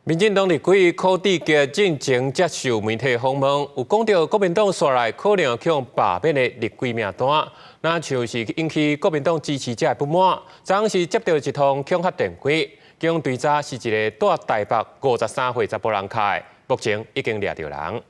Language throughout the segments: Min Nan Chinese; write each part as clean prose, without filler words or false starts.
民進黨立委柯志杰進前接受媒體訪問，有講著國民黨紲來可能予罷免的立委名單，若像是引起國民黨支持者的不滿。昨昏是接著一通恐嚇電話，講追查是一个蹛台北53歲查埔人敲的，目前已經掠著人。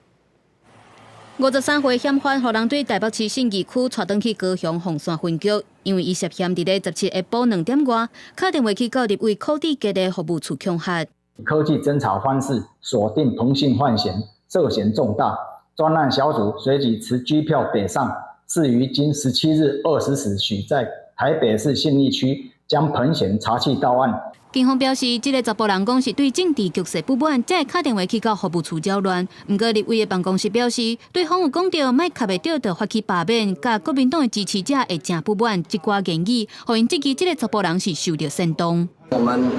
53歲嫌犯予人對台北市信義區帶轉去高雄鳳山分局，因為伊涉嫌佇咧17下晡2點外敲電話去到立委柯志杰的服務處恐嚇。科技偵查方式鎖定彭姓犯嫌，涉嫌重大，專案小組隨即持拘票北上，至於今17日20時許，在台北市信義區將彭嫌查緝到案。警方表示，這个查埔人講是對政治局勢不滿，才會敲電話去到服務處擾亂。毋過立委的辦公室表示，對方有講著莫敲袂著就發起罷免，佮國民黨的支持者會誠不滿，這寡言語，予𪜶質疑這个查埔人是受著煽動。我們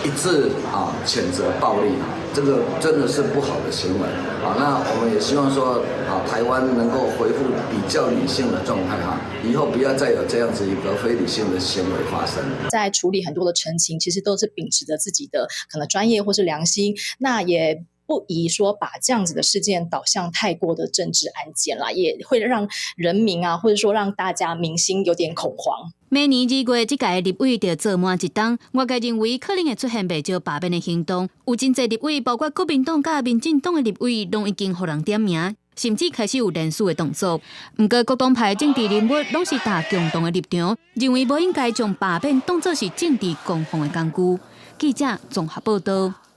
一致啊譴責暴力，這個真的是不好的行為啊。那我們也希望說啊，台灣能夠恢復比較理性的狀態哈，以後不要再有這樣子一個非理性的行為發生。在處理很多的陳情，其實都是秉持着自己的可能專業或是良心，那也不宜說把這樣子的事件導向太過的政治案件啦，也會讓人民啊，或者說讓大家民心有點恐慌。明年2月，這屆立委就做滿一冬，外界認為可能會出現袂少罷免的行動。有真濟立委，包括國民黨佮民進黨的立委，攏已經予人點名，甚至開始有連署的動作。毋過各黨派政治人物攏是持共同的立場，認為無應該將罷免當作是政治攻防的工具。記者綜合報導。